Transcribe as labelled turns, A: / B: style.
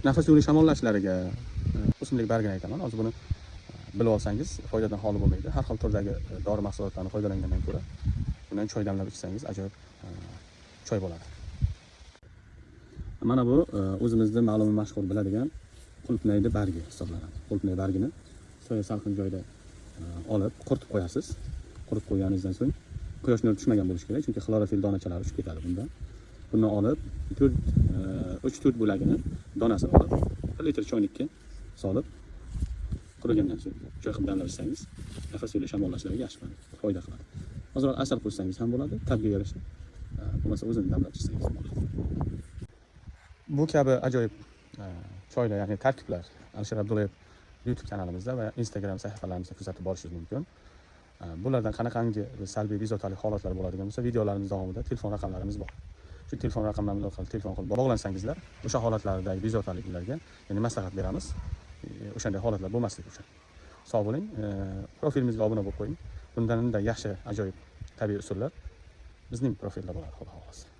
A: Nafas yo'li shamollashlariga o'simlik bargini aytaman. Hozir buni bilib olsangiz, foydadan xoli bo'lmaydi. Har xil turdagi dori mahsulotlarini foydalangandan ko'ra bundan choy damlab ichsangiz, ajoyib choy bo'ladi. Mana bu o'zimizda ma'lum, mashhur, biladigan qulupnayni bargi hisoblanadi. Qulupnay bargini soya salqin joyda olib, quritib qo'yasiz. Quritib qo'yganingizdan so'ng quyosh nuri tushmagan bo'lishi kerak, chunki xlorofil donachalari uchib ketadi bundan. Buni olib, to'rt, uch, to'rt bo'lagini, donasini olib, 1 litr choynikka solib, qurigandan so'ng choy qilib damlab ichsangiz, nafas yo'li shamollashlariga yaxshi foyda qiladi. Ozroq asal qo'shsangiz ham bo'ladi tabga yarasha, bo'lmasa o'zini damlab ichsangiz bo'ladi. Bu kabi ajoyib choylar, ya'ni tarkiblar Alisher Abdullayev YouTube kanalimizda va Instagram sahifalarimizda kuzatib borishingiz mumkin. Bulardan qanaqangi salbiy, bezovtalik holatlar bo'ladigan bo'lsa, videolarimiz davomida telefon raqamlarimiz bor. Shu telefon raqamlarimiz orqali telefon qilib bog'lansangizlar, o'sha holatlardagi bezovtaliklarga, ya'ni maslahat beramiz, o'shanday holatlar bo'lmasligi uchun. Sog' bo'ling, profilimizga obuna bo'lib qo'ying. Bundan yaxshi, ajoyib tabiiy usullar bizning profilda bo'ladi, xudo xohlasa.